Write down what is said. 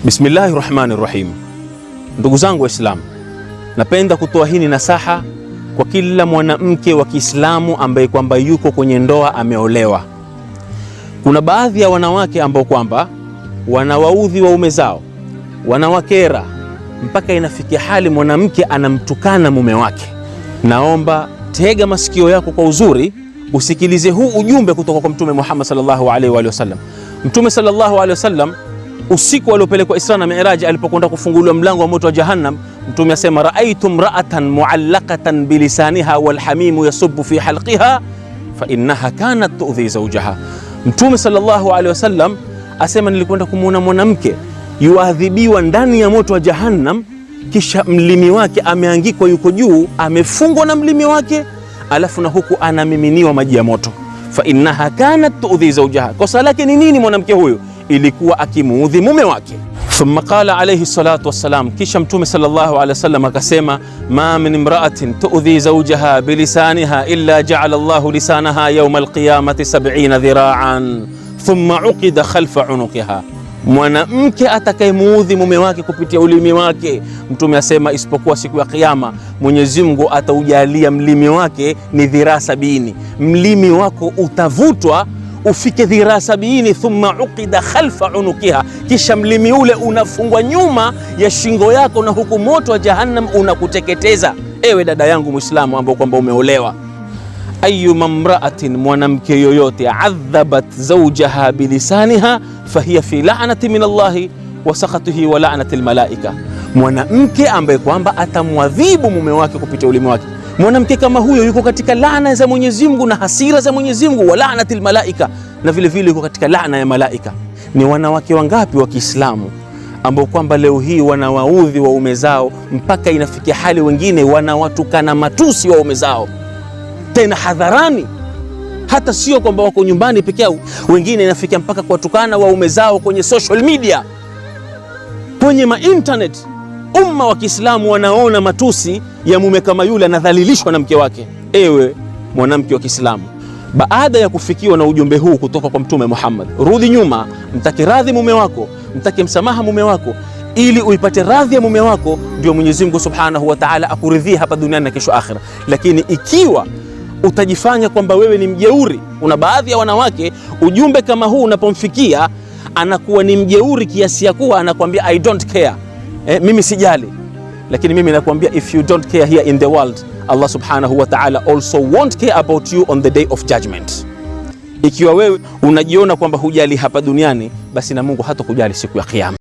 Bismillahi rahmani rahim. Ndugu zangu Waislamu, napenda kutoa hii nasaha kwa kila mwanamke wa Kiislamu ambaye kwamba yuko kwenye ndoa, ameolewa. Kuna baadhi ya wanawake ambao kwamba wanawaudhi waume zao, wanawakera mpaka inafikia hali mwanamke anamtukana mume wake. Naomba tega masikio yako kwa uzuri, usikilize huu ujumbe kutoka kwa Mtume Muhammad sallallahu alaihi wa sallam. Mtume sallallahu alaihi wasallam usiku aliopelekwa Isra na Mi'raj, alipokwenda kufunguliwa mlango wa moto wa Jahannam, Mtume asema raaitu mra'atan mu'allaqatan bilisaniha walhamimu yasubbu fi halqiha fa innaha kanat tu'dhi zawjaha. Mtume sallallahu alaihi wasallam asema nilikwenda kumuona mwanamke yuadhibiwa ndani ya moto wa Jahannam, kisha mlimi wake ameangikwa, yuko juu, amefungwa na mlimi wake, alafu na huku anamiminiwa maji ya moto. Fa innaha kanat tu'dhi zawjaha, kosa lake ni nini mwanamke huyu? Ilikuwa akimuudhi mume wake. Thumma qala alayhi salatu wassalam, kisha Mtume sallallahu alayhi wasallam akasema, ma min imra'atin tu'dhi zawjaha bilisaniha illa ja'ala Allahu lisanaha yawma alqiyamati 70 dhira'an thumma uqida khalfa unuqiha, mwanamke atakayemuudhi mume wake kupitia ulimi wake, Mtume asema isipokuwa siku ya Kiyama Mwenyezi Mungu ataujalia mlimi wake ni dhiraa 70. Mlimi wako utavutwa ufike dhiraa 70, thumma uqida khalfa unukiha, kisha mlimi ule unafungwa nyuma ya shingo yako, na huku moto wa Jahannam unakuteketeza. Ewe dada yangu Muislamu ambao kwamba umeolewa, ayuma mraatin, mwanamke yoyote, adhabat zawjaha bilisaniha fahiya fi la'nati min Allahi wa sakhatihi wa la'nati almalaika, mwanamke ambaye kwamba atamwadhibu mume wake kupitia ulimi wake, mwanamke kama huyo yuko katika laana za Mwenyezi Mungu na hasira za Mwenyezi Mungu, wa la'nati almalaika, na vile vile yuko katika laana ya malaika. Ni wanawake wangapi wa Kiislamu ambao kwamba leo hii wanawaudhi waume zao mpaka inafikia hali wengine wanawatukana matusi waume zao tena hadharani, hata sio kwamba wako nyumbani peke yao, wengine inafikia mpaka kuwatukana waume zao kwenye social media, kwenye ma internet. Umma wa Kiislamu wanaona matusi ya mume kama yule anadhalilishwa na mke wake. Ewe mwanamke wa Kiislamu, baada ya kufikiwa na ujumbe huu kutoka kwa Mtume Muhammad, rudi nyuma, mtake radhi mume wako, mtake msamaha mume wako, ili uipate radhi ya mume wako, ndio Mwenyezi Mungu Subhanahu wa Ta'ala akuridhie hapa duniani na kesho akhira. Lakini ikiwa utajifanya kwamba wewe ni mjeuri, kuna baadhi ya wanawake ujumbe kama huu unapomfikia anakuwa ni mjeuri kiasi ya kuwa anakuambia I don't care, mimi sijali. Lakini mimi nakuambia if you don't care here in the world, Allah Subhanahu wa Ta'ala also won't care about you on the day of judgment. Ikiwa wewe unajiona kwamba hujali hapa duniani, basi na Mungu hatakujali siku ya Kiyama.